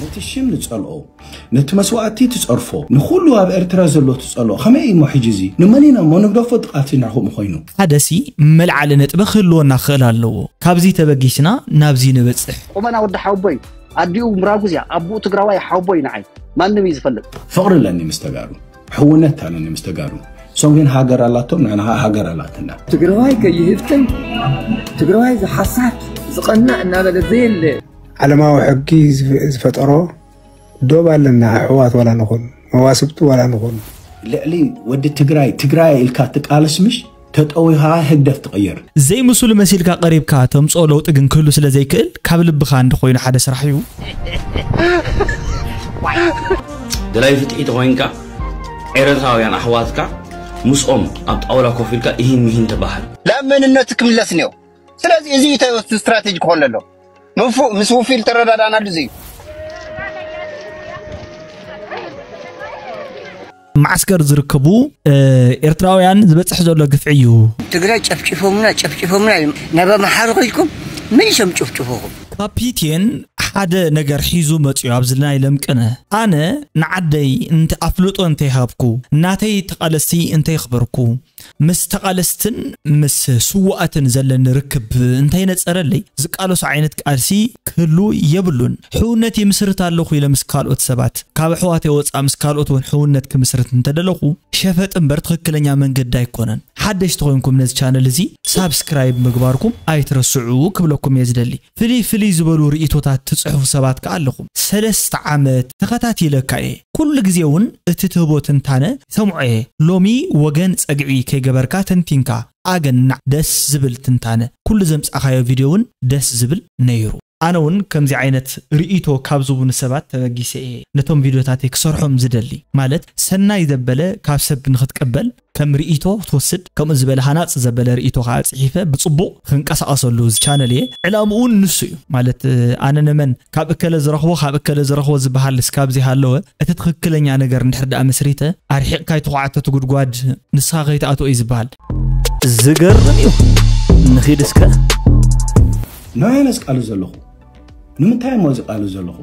ነቲ ሽም ንጸልኦ፣ ነቲ መስዋእቲ ትጸርፎ፣ ንኹሉ ኣብ ኤርትራ ዘሎ ትጸልኦ። ከመይ እሞ ሕጂ እዚ ንመን ኢና እሞ ንግደፎ? እቲ ቃልሲ ናኹም ኮይኑ። ሓደሲ መልዓሊ ነጥቢ ክህልወና ክኽእል ኣለዎ። ካብዚ ተበጊስና ናብዚ ንበጽሕ። ቁመና ወዲ ሓወቦይ ኣዲኡ ምራጉዝ እያ፣ ኣቡኡ ትግራዋይ ሓወቦይ ንዓይ ማንም እዩ ዝፈልጥ። ፍቕሪ ኣለኒ ምስ ተጋሩ፣ ሕውነት ኣለኒ ምስ ተጋሩ። እሶም ግን ሃገር ኣላቶም፣ ንሕና ከዓ ሃገር ኣላትና። ትግራዋይ ከይህፍትም፣ ትግራዋይ ዝሓሳብ ዝቐናእ እናበለ ዘየለ። ዓለማዊ ሕጊ ዝፈጠሮ ዶብ ኣለና። ኣሕዋት ዋላ ንኹን፣ መዋስብቲ ዋላ ንኹን። ልዕሊ ወዲ ትግራይ ትግራይ ኢልካ ትቃለስ ምሽ ተጠዊኻ ህግደፍ ትቕይር። ዘይምስሉ መሲልካ ቀሪብካ ተምፅኦ ለውጢ ግን ክህሉ ስለ ዘይክእል ካብ ልብኻ እንድኾይኑ ሓደ ስራሕ እዩ። ደላይ ፍትሒ ተኾይንካ ኤረትራውያን ኣሕዋትካ ምስኦም ኣብ ጣውላ ኮፍ ኢልካ ኢሂን ሚሂን ተባሃል። ላብ መንነት ክምለስ እኒኦ። ስለዚ እዚ እዩ እቲ ስትራቴጂ ክኾን ለሎ። ምፉ ምስ ውፊል ተረዳዳናሉ እዚ እዩ። ማዓስከር ዝርከቡ ኤርትራውያን ዝበፅሕ ዘሎ ግፍዒ እዩ። ትግራይ ጨፍጭፎምና ጨፍጭፎምና እዮም። ናብ ኣምሓሩ ከይድኩም መሊሶም ጨፍጭፎኹም። ካፒቴን ሓደ ነገር ሒዙ መፅዩ ኣብዚ ናይ ለምቅነ ኣነ ንዓደይ ኣፍልጦ እንተይሃብኩ ናተይ ተቓለስቲ እንተይኽበርኩ ምስ ተቓለስትን ምስ ስውኣትን ዘለኒ ርክብ እንተይነፀረለይ ዝቃለሶ ዓይነት ቃልሲ ክህሉ የብሉን። ሕውነት ይምስርት ኣለኹ ኢለ ምስ ካልኦት ሰባት ካብ ኣሕዋተይ ወፃእ ምስ ካልኦት እውን ሕውነት ክምስርት እንተደለኹ ሸፈጥ እምበር ትኽክለኛ መንገዲ ኣይኮነን። ሓደሽቲ ኮይንኩም ነዚ ቻነል እዚ ሳብስክራይብ ምግባርኩም ኣይትረስዑ ክብለኩም እየ ዝደሊ። ፍልይ ፍልይ ዝበሉ ርእይቶታት ትጽሕፉ ሰባት ከኣ ኣለኹም። ሰለስተ ዓመት ተኸታቲለካ እየ። ኩሉ ግዜ እውን እቲ ትህቦ ትንታነ ይሰምዖ እየ። ሎሚ ወገን ጸግዒ ከይገበርካ ተንቲንካ ኣገናዕ። ደስ ዝብል ትንታነ። ኩሉ ዘምጻእካዮ ቪድዮ እውን ደስ ዝብል ነይሩ። ኣነ እውን ከምዚ ዓይነት ርእይቶ ካብ ዝቡኒ ሰባት ተበጊሰ እየ ነቶም ቪድዮታተይ ክሰርሖም ዝደሊ። ማለት ሰናይ ዘበለ ካብ ሰብ ንኽትቅበል ከም ርእይቶ ክትወስድ ከምኡ ዝበለ ሃናፂ ዘበለ ርእይቶ ከዓ ፅሒፈ ብፅቡቕ ክንቀሳቐሰሉ ዝቻነል እየ። ዕላምኡ እውን ንሱ እዩ። ማለት ኣነ ንመን ካብ እከለ ዝረኽቦ ካብ እከለ ዝረኽቦ ዝበሃል እስካብ ዘይሃለወ እቲ ትኽክለኛ ነገር እንድሕር ደኣ መስሪተ ኣርሒቕካ ይተኳዓተቱ ጉድጓድ ንስኻ ከይትኣትኦ እዩ ዝበሃል። ዝገርም እዩ። ንኺድ እስከ ንመን እየ ዝቃለስ ዘለኹ? ንምንታይ እሞ እዚ ቃሉ ዘለኹ?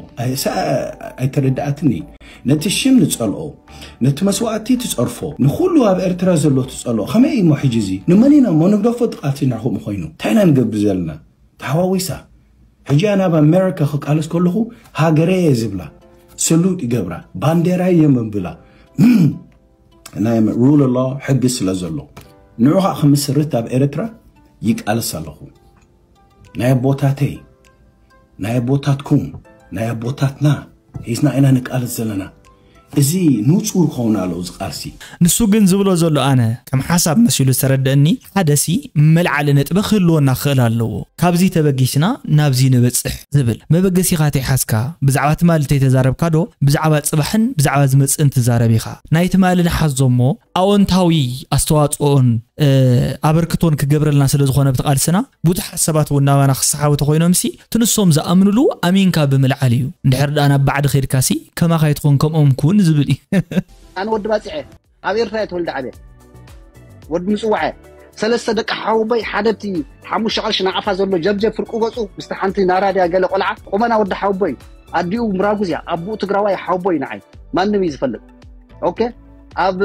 ኣይተረድኣትኒ። ነቲ ሽም ንጸልኦ፣ ነቲ መስዋእቲ ትጸርፎ፣ ንኹሉ ኣብ ኤርትራ ዘሎ ትጸልኦ። ከመይ እሞ ሕጂ እዚ ንመን ኢና እሞ ንግደፎ? እቲ ቃልሲ ናኹም ኮይኑ እንታይ ኢና ንገብር ዘለና? ተሓዋዊሳ ሕጂ ኣነ ኣብ ኣሜሪካ ክቃለስ ከለኹ ሃገረይ እየ ዝብላ፣ ስሉጥ ይገብራ፣ ባንዴራይ እየ ምብላ፣ ናይ ሩል ሎ ሕጊ ስለ ዘሎ ንዑ ከዓ ክምስርት ኣብ ኤርትራ ይቃለስ ኣለኹ። ናይ ኣቦታተይ ናይ ኣቦታትኩም ናይ ኣቦታትና ሒዝና ኢና ንቃለስ ዘለና። እዚ ንጹር ክኸውን ኣለዎ እዚ ቃልሲ። ንሱ ግን ዝብሎ ዘሎ ኣነ ከም ሓሳብ መሲሉ ዝተረደእኒ ሓደሲ መልዓሊ ነጥቢ ክህልወና ክኽእል ኣለዎ። ካብዚ ተበጊስና ናብዚ ንበጽሕ ዝብል መበገሲኻ ተይሓዝካ ብዛዕባ ትማሊ ተይተዛረብካ ዶ ብዛዕባ ጽባሕን ብዛዕባ ዝመጽእን ትዛረብ ኢኻ። ናይ ትማሊ ንሓዞ እሞ ኣወንታዊ ኣስተዋጽኦን ኣበርክቶን ክገብረልና ስለ ዝኾነ ኣብቲ ቃልስና ብዙሓት ሰባት እውን ናባና ክሰሓቡ ተኾይኖምሲ እቲ ንሶም ዝኣምንሉ ኣሚንካ ብምልዓል እዩ። እንድሕር ደኣ ናብ ባዕዲ ከይድካሲ ከማኻ ይትኾን ከምኦም ኩን ዝብል እዩ። ኣነ ወዲ ባፅዐ ኣብ ኤርትራ እየ ተወልደ ዓብየ ወዲ ምፅዋዐ ሰለስተ ደቂ ሓወቦይ ሓደብቲ ሓሙሽተ ቀርሺ ንዓፋ ዘሎ ጀብጀብ ፍርቁ ገፁ ምስቲ ሓንቲ ናራድያ ገለ ቆልዓ ቁመና ወዲ ሓወቦይ ኣዲኡ ምራጉዝ እያ ኣቡኡ ትግራዋይ ሓወቦይ ንዓይ ማንም እዩ ዝፈልጥ ኦኬ ኣብ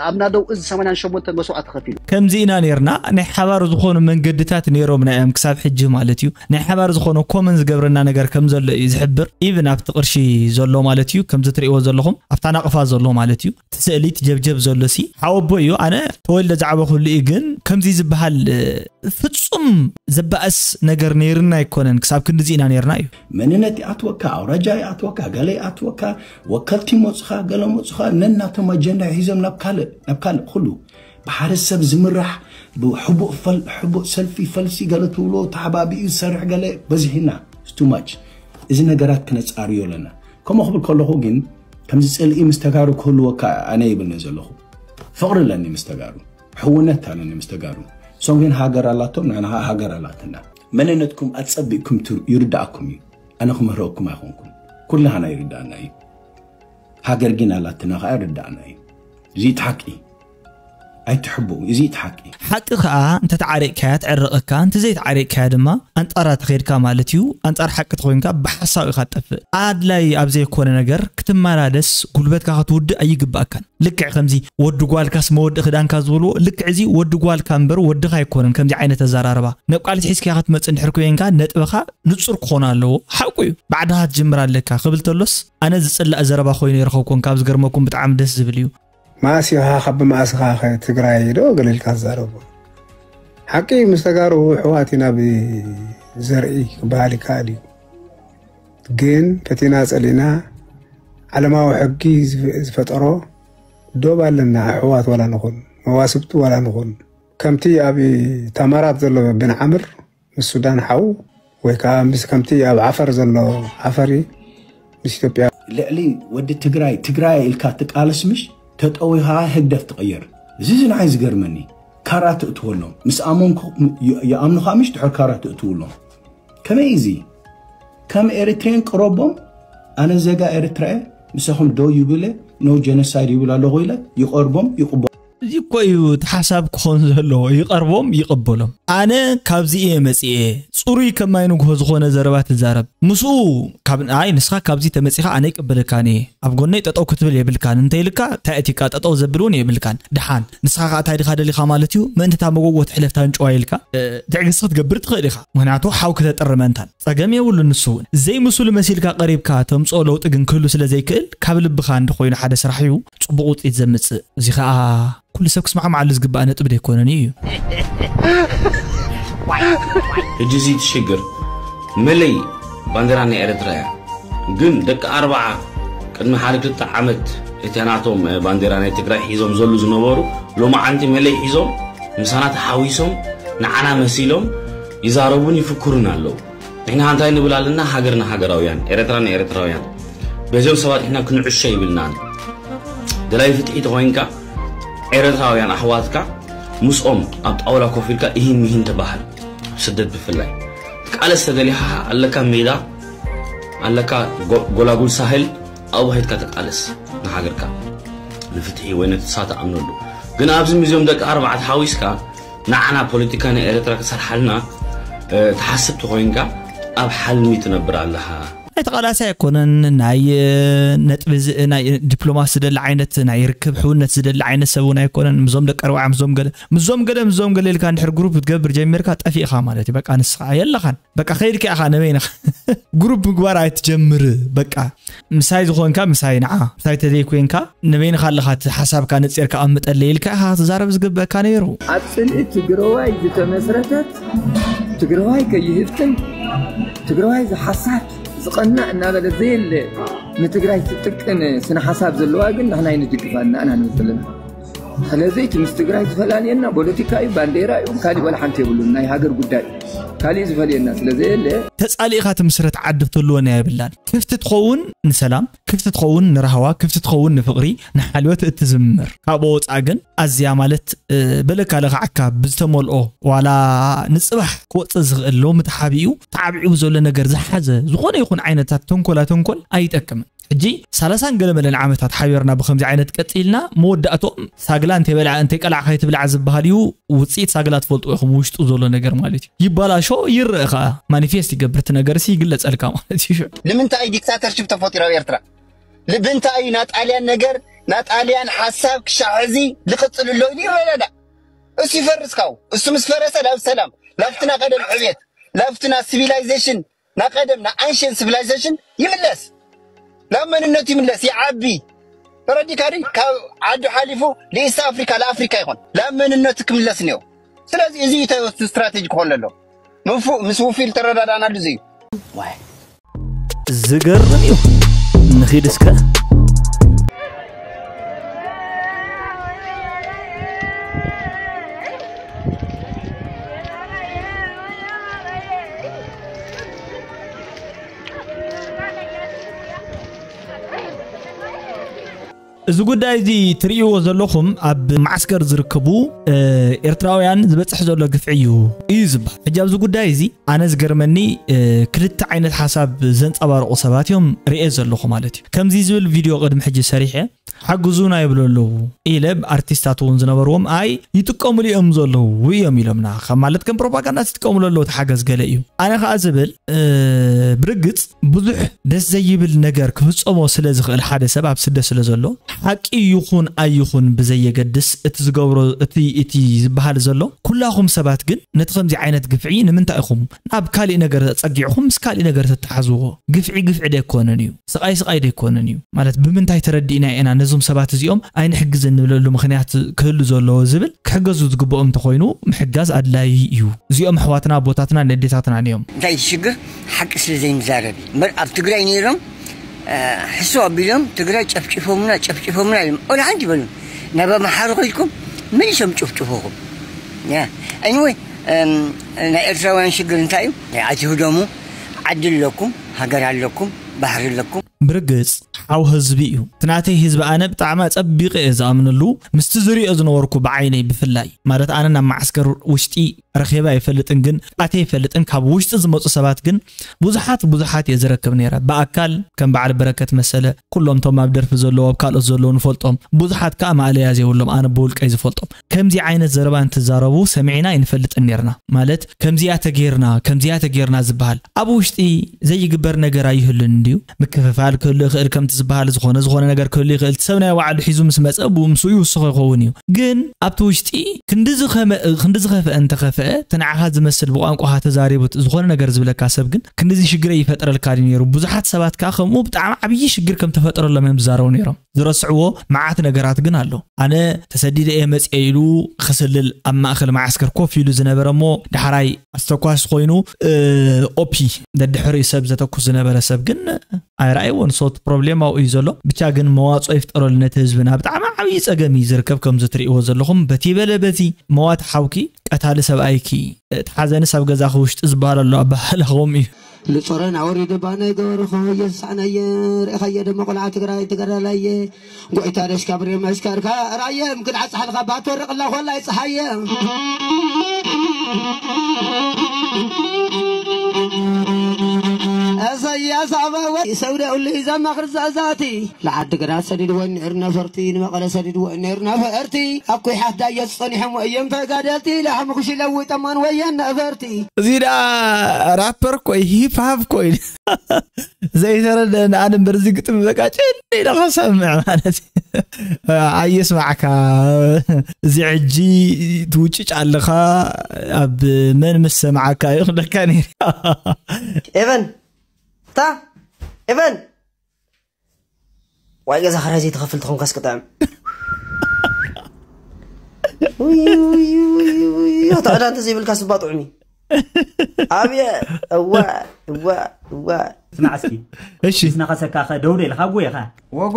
ኣብ ናደው እዚ ሰማንያን ሸሞንተን መስዋእቲ ከፊሉ። ከምዚ ኢና ነርና ናይ ሓባር ዝኾኑ መንገድታት ነሮምና እዮም ክሳብ ሕጂ ማለት እዩ። ናይ ሓባር ዝኾነ ኮመን ዝገብረና ነገር ከም ዘሎ እዩ ዝሕብር። ኢቭን ኣብቲ ቅርሺ ዘሎ ማለት እዩ ከምዚ ትርእይዎ ዘለኹም ኣብታ ናቕፋ ዘሎ ማለት እዩ። እቲ ስእሊ እቲ ጀብጀብ ዘሎ ሲ ሓወቦ እዩ። ኣነ ተወልደ ዝዓበኹሉ እዩ ግን ከምዚ ዝበሃል ፍጹም ዘባእስ ነገር ነይርና ኣይኮነን። ክሳብ ክንድዚ ኢና ነርና እዩ። መንነት ይኣትወካ፣ ኣውራጃ ይኣትወካ፣ ገለ ይኣትወካ፣ ወከልቲ ይመፁኻ፣ ገለ መፁኻ፣ ነናቶም ኣጀንዳ ሒዞም ናብ ካልእ ናብ ካልእ ኩሉ ብሓደ ሰብ ዝምራሕ ብሕቡእ ፈል- ሕቡእ ሰልፊ ፈልሲ ገለ ትብሎ ተሓባቢኡ ዝሰርሕ ገለ በዚሕና it's too much። እዚ ነገራት ክነፃርዮ ኣለና። ከምኡ ክብል ከለኹ ግን ከምዚ ፅልኢ ምስ ተጋሩ ክህልወካ ኣነ ይብልኒ ዘለኹ። ፍቕሪ ኣለኒ ምስ ተጋሩ፣ ሕውነት ኣለኒ ምስ ተጋሩ። እሶም ግን ሃገር ኣላቶም፣ ንሕና ከዓ ሃገር ኣላትና። መንነትኩም ኣጸቢቕኩም ትር- ይርድኣኩም እዩ። ኣነ ክምህረኩም ኣይኮንኩን። ኩላህና ይርድኣና እዩ። ሃገር ግን ኣላትና ከዓ ይርድኣና እዩ። እዚ እቲ ሓቂ። ኣይትሕቡ። እዚ እቲ ሓቂ። ሓቂ ከኣ እንተተዓሪቕካያ ትዕረቐካ፣ እንተዘይተዓሪቕካያ ድማ ኣንጻራ ተኸይድካ ማለት እዩ። ኣንጻር ሓቂ ተኾይንካ ብሓሳብ ኢኻ ትጠፍእ። ኣድላይ ኣብ ዘይኮነ ነገር ክትመላለስ ጉልበትካ ክትውድእ ኣይግባእካን። ልክዕ ከምዚ ወዲ ጓልካስ መወዲ ክዳንካ ዝብልዎ፣ ልክዕ እዚ ወዲ ጓልካ እምበር ወድኻ ኣይኮነን። ከምዚ ዓይነት ኣዘራርባ ናብ ቃልሲ ሒዝካያ ክትመጽእ እንድሕር ኮይንካ ነጥብኻ ንጹር ክኾን ኣለዎ። ሓቁ እዩ። ባዕድኻ ክትጅምር ኣለካ ክብል ተሎስ ኣነ ዝጽላእ ዘረባ ኮይኑ ይረኸብኩን ካብ ዝገርመኩም ብጣዕሚ ደስ ዝብል እዩ። መኣስ ኢኻ ካብ ብመኣስኻ ከ ትግራይ ዶ ገለ ኢልካ ትዛረቦ? ሓቂ ምስ ተጋሩ ኣሕዋት ኢና ብዘርኢ ክበሃል ይከኣል እዩ። ግን ፈቲና ጸሊእና ዓለማዊ ሕጊ ዝፈጠሮ ዶብ ኣለና። ኣሕዋት ዋላ ንኹን መዋስብቲ ዋላ ንኹን ከምቲ ኣብ ታማራት ዘሎ ብንዓምር ምስ ሱዳን ሓው ወይ ከዓ ምስ ከምቲ ኣብ ዓፈር ዘሎ ዓፈሪ ምስ ኢትዮጵያ ልዕሊ ወዲ ትግራይ ትግራይ ኢልካ ትቃለስ ምሽ ተጠዊኻ ህግደፍ ትቕይር። እዚ እዚ ንዓይ ዝገርመኒ ካራ ትእትወሎም ምስ ኣመንኩ ይኣምኑኻ ምሽ ድሕር ካራ ትእትውሎም ከመይ እዚ ከም ኤሪትሬን ቅረቦም ኣነ ዜጋ ኤሪትራየ ምሳኹም ደው ይብለ no genocide ይብል ኣለኹ ኢለ ይቐርቦም ይቕበ እዚ እኮ እዩ እቲ ሓሳብ ክኾን ዘለዎ ይቐርቦም ይቕበሎም ኣነ ካብዚ እየ መፅኤ ፅሩይ ከማይ ንግሆ ዝኾነ ዘረባ ትዛረብ ምስኡ ካብ ኣይ ንስኻ ካብዚ ተመፂኻ ኣነ ይቅበለካን እየ ኣብ ጎነይ ጠጠው ክትብል የብልካን እንተይልካ እንታይ እቲካ ጠጠው ዘብል እውን የብልካን ደሓን ንስኻ ከዓ እንታይ ዲኻ ደሊኻ ማለት እዩ ምእንቲ እታ መጎጎ ትሕለፍ ታንጭዋ ኢልካ ትዕግስቲ ክትገብር ትኽእል ኢኻ ምክንያቱ ሓው ክተጥሪ መእንታን ጸገም የብሉን ንሱ እውን ዘይምስሉ መሲልካ ቀሪብካ ተምጽኦ ለውጢ ግን ክህሉ ስለ ዘይክእል ካብ ልብኻ እንተኾይኑ ሓደ ስራሕ እዩ ጽቡቕ ውጽኢት ዘምጽእ እዚ ኸኣ ኩሉ ሰብ ክስማዕማዓሉ ዝግባእ ነጥቢ ደይኮነን እዩ ሕጂ እዚ ትሽግር መለይ ባንዴራ ናይ ኤርትራ እያ ግን ደቂ ኣርባዓ ቅድሚ ሓደ ክልተ ዓመት እቲያ ናቶም ባንዴራ ናይ ትግራይ ሒዞም ዘሉ ዝነበሩ ሎማዓንቲ መለይ ሒዞም ምሳና ተሓዊሶም ንዓና መሲሎም ይዛረቡን ይፍክሩን ኣለዉ። ንሕና እንታይ ንብል ኣለና ሃገርና ሃገራውያን ኤረትራ ንኤረትራውያን በዚኦም ሰባት ንሕና ክንዕሾ ይብልናን ደላይ ፍትሒ ተኾይንካ ኤረትራውያን ኣሕዋትካ ምስኦም ኣብ ጣውላ ኮፍ ኢልካ ኢሂን ሚሂን ተባሃል ኣብ ስደት ብፍላይ ትቃለስ ተደሊኻ ኣለካ ሜዳ ኣለካ ጎላጉል ሳህል ኣብኡ ሄድካ ተቃለስ ንሃገርካ ንፍትሒ ወይ ነቲ ንስኻ ትኣምነሉ ግን ኣብዚ ምስዚኦም ደቂ ኣርባዕተ ሓዊስካ ንዓና ፖለቲካ ናይ ኤርትራ ክሰርሓልና ትሓስብ ተኾይንካ ኣብ ሓልሚ ትነብር ኣለኻ። ናይ ተቓላሳይ ኣይኮነን፣ ናይ ነጥቢ ናይ ዲፕሎማሲ ዝደሊ ዓይነት ናይ ርክብ ሕውነት ዝደሊ ዓይነት ሰብ እውን ኣይኮነን። ምዞም ደቂ ኣርባዓ ምዞም ገለ ምዞም ገለ ምዞም ገለ ኢልካ እንድሕር ግሩፕ ክትገብር ጀሚርካ ጠፊእኻ ማለት እዩ። በቃ ንስኻ የለኻን። በቃ ከይድካ ኢኻ ንበይንኻ ግሩፕ ምግባር ኣይትጀምር በቃ ምሳይ ዝኾንካ ምሳይ ንዓ ምሳይ ተዘይኮንካ ንበይንኻ ኣለኻ እቲ ሓሳብካ ነፂርካ ኣምጠለይ ኢልካ ኢኻ ክትዛረብ ዝግበእካ ነይሩ ኣብ ፅልኢ ትግረዋይ ዝተመስረተት ትግረዋይ ከይህፍትን ትግረዋይ ዝሓሳብ ዝቐናእ እናበለ ዘየለ ንትግራይ ትጥቅም ስነ ሓሳብ ዘለዋ ግን ንሕና ይንድግፋ እናእና ንብል ዘለና ስለዚ እቲ ምስ ትግራይ ዝፈላልየና ፖለቲካ እዩ ባንዴራ እዩ ካሊእ ወላ ሓንቲ የብሉን ናይ ሃገር ጉዳይ ካሊእ ዝፈልየና ስለዘየለ ተጻሊእኻ ትምስረት ዓዲ ክትህልወና የብላን ክፍቲ ትኸውን ንሰላም ክፍቲ ትኸውን ንራህዋ ክፍቲ ትኸውን ንፍቕሪ ንሓልዮት እትዝምር ካብኡ ወፃእ ግን ኣዝያ ማለት በለካ ለኽዓካ ብዝተመልኦ ዋላ ንፅባሕ ክወፅእ ዝኽእል ሎሚ ተሓቢኡ ተዓብዒቡ ዘሎ ነገር ዝሓዘ ዝኾነ ይኹን ዓይነታት ተንኮላ ተንኮል ኣይጠቅምን ሕጂ ሰላሳን ገለ መለን ዓመታት ሓቢርና ብኸምዚ ዓይነት ቀፂልና መወዳእቶም ሳግላ እንተይበልዓ እንተይቀላዕካ ይትብልዓ ዝበሃል እዩ ውፅኢት ሳግላ ትፈልጥዎ ኢኹም ውሽጡ ዘሎ ነገር ማለት እዩ ይባላሾ ይረአ ከዓ ማኒፌስት ይገብር እቲ ነገር ሲ ይግለፀልካ ማለት እዩ ንምንታይ እዩ ዲክታተርሽፕ ተፈጢሩ ኣብ ኤርትራ ልብንታይ እዩ ናጣልያን ነገር ናጣልያን ሓሳብ ክሻዕ ሕዚ ዝቕፅል ኣሎ ኢሉ ይረዳዳእ እሱ ይፈርስ ካው እሱ ምስ ፈረሰ ናብ ሰላም ላብትና ቀደም ዕብየት ላብትና ሲቪላይዜሽን ናቀደም ና ኣንሽን ሲቪላይዜሽን ይምለስ ናብ መንነቱ ይምለስ ይዓቢ ተረዲካ ዲ ካብ ዓዱ ሓሊፉ ንኢስት ኣፍሪካ ንኣፍሪካ ይኾን ናብ መንነቱ ክምለስ እኒኦ ስለዚ እዚ እዩ ተወስዱ ስትራቴጂ ክኾን ለሎ ምስ ውፊል ተረዳዳናሉ እዚ እዩ ዝገርም እዩ ንኺድ እስከ እዚ ጉዳይ እዚ ትርእይዎ ዘለኹም ኣብ ማዓስከር ዝርከቡ ኤርትራውያን ዝበፅሕ ዘሎ ግፍዒ እዩ እዩ ዝበሃል። ሕጂ ኣብዚ ጉዳይ እዚ ኣነ ዝገርመኒ ክልተ ዓይነት ሓሳብ ዘንፀባርቑ ሰባት እዮም ርኤ ዘለኹ ማለት እዩ። ከምዚ ዝብል ቪድዮ ቅድሚ ሕጂ ሰሪሐ ሓግዙና ይብሉ ኣለዉ ኢለ ኣርቲስታት እውን ዝነበርዎም ኣይ ይጥቀምሉ እዮም ዘለዉ እዮም ኢሎምና። ካብ ማለት ከም ፕሮፓጋንዳ ዝጥቀምሉ ኣለዉ ተሓገዝ ገለ እዩ። ኣነ ከዓ ዝብል ብርግፅ ብዙሕ ደስ ዘይብል ነገር ክፍፀሞ ስለ ዝኽእል ሓደ ሰብ ኣብ ስደት ስለ ዘሎ ሓቂ ይኹን ኣይኹን ብዘየገድስ እቲ ዝገብሮ እቲ እቲ ዝበሃል ዘሎ ኩላኹም ሰባት ግን ነቲ ከምዚ ዓይነት ግፍዒ ንምንታይ ኢኹም ናብ ካሊእ ነገር ጸጊዕኹም ምስ ካሊእ ነገር ተተሓዝዎ? ግፍዒ ግፍዒ ደይኮነን እዩ፣ ስቓይ ስቓይ ደይኮነን እዩ። ማለት ብምንታይ ተረዲእና ኢና ነዞም ሰባት እዚኦም ኣይንሕግዝን ንብለሉ ምኽንያት ክህሉ ዘለዎ ዝብል ክሕገዙ ዝግብኦም እንተኾይኑ ምሕጋዝ ኣድላዪ እዩ። እዚኦም ኣሕዋትና ኣቦታትና ነዴታትና እዮም። እንታይ እቲ ሽግር? ሓቂ ስለ ዘይንዛረብ እዩ እምበር ኣብ ትግራይ ነይሮም ሕሱ ኣቢሎም ትግራይ ጨፍጭፎምና ጨፍጭፎምና ኢሎም ኦላ ሓንቲ ይበሉ ናብ ኣምሓሩ ከይድኩም መሊሶም ጭፍጭፎኹም። Anyway፣ ናይ ኤርትራውያን ሽግር እንታይ እዩ? ኣቲ ህደሙ፣ ዓዲ ኣለኩም፣ ሃገር ኣለኩም፣ ባሕሪ ኣለኩም። ብርግጽ ሓው ህዝቢ እዩ። እቲ ናተይ ህዝቢ ኣነ ብጣዕሚ ኣጸቢቐ እየ ዝኣምነሉ። ምስቲ ዝሪኦ ዝነበርኩ ብዓይነይ ብፍላይ ማለት ኣነ ናብ ማዓስከር ውሽጢ ረኺበ ኣይፈልጥን፣ ግን ኣትየ ኣይፈልጥን። ካብ ውሽጢ ዝመጹ ሰባት ግን ብዙሓት ብዙሓት እየ ዝረክብ ነይረ። ብኣካል ከም በዓል በረከት መሰለ፣ ኩሎም እቶም ኣብ ደርፊ ዘለዉ ኣብ ካልኦት ዘለዉ ንፈልጦም፣ ብዙሓት ከዓ ማእለያ ዘይብሎም ኣነ ብውልቀይ ዝፈልጦም። ከምዚ ዓይነት ዘረባ እንትዛረቡ ሰሚዕና ኣይንፈልጥን ነይርና። ማለት ከምዚኣ ተጌርና ከምዚኣ ተጌርና ዝበሃል ኣብ ውሽጢ ዘይግበር ነገር ኣይህሉን እንድዩ። ምክፍፋል ክህሉ ይኽእል፣ ከምቲ ዝበሃል ዝኾነ ዝኾነ ነገር ክህሉ ይኽእል። እቲ ሰብ ናይ ባዕሉ ሒዙ ምስ መጸ ብኡ ምስኡ ይውስኾ ይኸውን እዩ። ግን ኣብቲ ውሽጢ ክንድዚ ከመ- ክንድዚ ከፍአ እንተኸፍአ እቲ ንዓኻ ዝመስል ብቋንቋኻ ተዛሪቡ ዝኾነ ነገር ዝብለካ ሰብ ግን ክንድዚ ሽግር ይፈጥረልካ ድዩ ነይሩ? ብዙሓት ሰባት ከዓ ከምኡ ብጣዕሚ ዓብዪ ሽግር ከም ተፈጠረሎም እዮም ዝዛረቡ ነይሮም። ዝረስዕዎ መዓት ነገራት ግን ኣሎ። ኣነ ተሰዲደ እየ መፅየ ኢሉ ክስልል ኣብ ማእኸል መዓስከር ኮፍ ኢሉ ዝነበረ እሞ ዳሕራይ ኣስተኳስ ኮይኑ ኦፒ ደድሕሪኡ ሰብ ዘተኩስ ዝነበረ ሰብ ግን ኣይረኣይዎን። ሶት ፕሮብሌም ኣብኡ እዩ ዘሎ። ብቻ ግን መዋፅኦ ይፍጠረሉ ነቲ ህዝብና። ብጣዕሚ ዓብዪ ፀገም እዩ ዝርከብ ከምዚ ትርእይዎ ዘለኹም። በቲ በለ በቲ መዋት ሓውኪ ቀታሊ ሰብኣይኪ እቲ ሓዘንስ ኣብ ገዛኺ ውሽጢ ዝበሃል ኣሎ ኣበሃህላኹም እዩ። ልጾረን ኣውሪዱ ባነ ገበርኹ የሳዕናየ ርእኻየ ደሞ ቆልዓ ትግራይ ትገዳላየ ጎይታ ደሽካ ብሬ መስከርካ ራየ ምክድ ዓጽሓልካ ባትወርቕ ኣላ ኮላይ ፀሓየ እሰያስ ኣበወ ሰውደ ሁሉ ይዘማኽር ዘእዛቲ ለዓዲ ግራት ሰዲድወን ነይሩ ነፈርቲ ንመቐለ ሰዲድወን ነይሩ ነፈርቲ ኣኩይ ሓፍዳየ ዝጸኒሖም እዮም ተጋደልቲ ለሓምኩሽ ለውጠማን ወየን ነፈርቲ እዚ ደኣ ራፐር ኮይ ሂፕ ሃፕ ኮይ ዘይተረደ ንኣነ እምበር እዚ ግጥም በቃ ጭን ኢለ ከሰምዕ ማለት እዩ። ኣየስማዕካ እዚ ሕጂ ትውጭጭ ኣለኻ ኣብ መን ምስ ሰማዓካ እዩ ክብለካ ነይሩ። ኤቨን እታ ኤቨን ዋይ ገዛ ክራይ ዘይትኸፍል ትኾንካስ ክጥዕም ተዕዳ እንተ ዘይብልካ ስባ ጥዑሚ ኣብየ እዋ እዋ እዋ ስማዕ እስኪ እሺ ስናኸሰካኸ ደውደ ኢልካ ጎየኻ ወጎ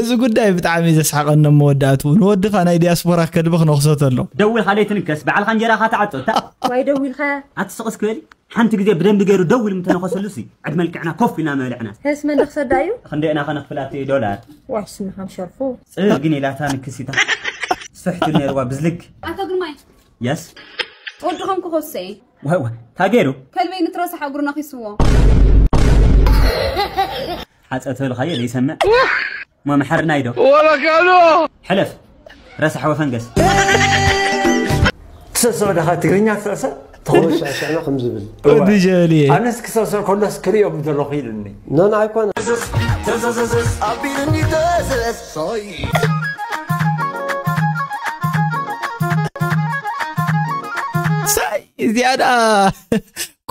እዚ ጉዳይ ብጣዕሚ ዘስሓቐኒ መወዳእቱ ንወድኻ ናይ ዲያስፖራ ከልቢ ክነኽሶ ተሎ ደዊልካ ለይትንከስ በዓልካ እንጀራኻ ተዓጾ እታ ዋይ ደዊልካ ኣትስቕስ ክበሊ ሓንቲ ግዜ ብደንቢ ገይሩ ደው ኢሉ ምተነኸሰሉ ሲ ዕድ መልክዕና ኮፍ ኢልና መብልዕና ህስ መን ክሰዳ እዩ ክንደና ከነኽፍላት ዶላር ዋሽ ስምኻም ሸርፉ ጽር ግን ኢላታ ንክሲታ ስሕቱ ነርዋ ብዝልግ ኣቶ ግርማይ የስ ወድኹም ክኸሰ ወይ ወይ ታገሩ ከልበይ ንትረሳ ሓጉር ነኺስዎ ሓጸ ተልኻየ ዘይሰምዕ ማ መሓርና ኢዶ ወለካዶ ሕለፍ ረሳሕ ወፈንገስ ትሰሰ ወደኻ ትግርኛ ትሰሰ ተኾሻሻና ከም ዝብል ወዲ ጀሊ ኣነስ ክሰሰ ከሎስ ክሪኦም ዘለኹ ኢሉኒ ኖን ኣይኮነ ኣቢልኒ ተሰስ ሳይ እዚኣ ደኣ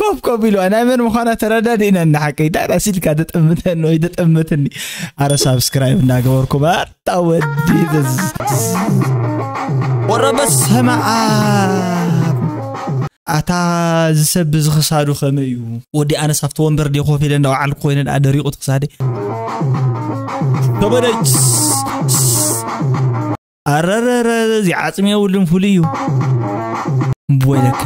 ኮፍ ኮፍ ኢሉ ናይ መን ምዃና ተረዳዲእና እና ሓቀይ ዳዳ ሲልካ ተጠምተኒ ወይ ተጠምትኒ ኣረ ሳብስክራይብ እናገበርኩም ኣታ ወዲ ወረ በስመ ኣብ ኣታ ዝሰብ ዝኽሳዱ ከመይ እዩ ወዲ ኣነስ ኣብቲ ወንበር ዲ ኮፍ ኢለ እንዳወዓልኩ ኮይነ ደኣ ደሪቑ ትኽሳደ ተበደች ኣረረረ እዚ ዓጽሚ የብሉን ፍሉይ እዩ እምቦ ኢለካ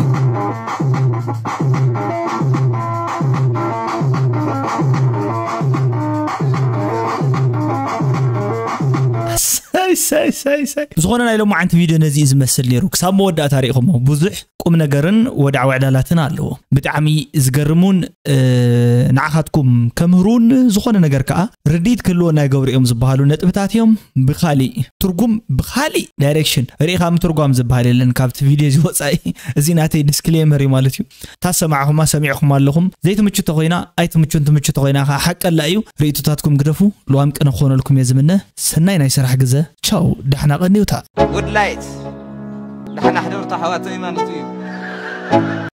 ሳይ ሳይ ሳይ ዝኾነ ናይ ሎማዓንቲ ቪድዮ ነዚ እዩ ዝመስል ነይሩ። ክሳብ መወዳእታ ሪኢኹሞ ብዙሕ ቁም ነገርን ወዳዕ ወዕላላትን ኣለዎ። ብጣዕሚ ዝገርሙን ንዓኻትኩም ከምህሩን ዝኾነ ነገር ከዓ ርዲት ክህልዎ ናይ ገብሩ እዮም ዝበሃሉ ነጥብታት እዮም። ብካሊእ ትርጉም ብካሊእ ዳይሬክሽን ርኢኻ ምትርጓም ዝበሃል የለን ካብቲ ቪድዮ እዚ ወፃኢ። እዚ ናተይ ዲስክሌመር እዩ ማለት እዩ። ታሰማዕኹማ ሰሚዕኹም ኣለኹም። ዘይትምችቶ ኮይና ኣይትምቹን ትምችቶ ኮይና ከዓ ሓቀላ እዩ። ርእይቶታትኩም ግደፉ። ልዋም ቅነ ክኾነልኩም እየ ዝምነ። ሰናይ ናይ ስራሕ ግዘ። ቻው። ዳሕና ቀንዩታ። ጉድ ላይት ዳሕና ሕደርታ ሓዋተይ ማለት እዩ።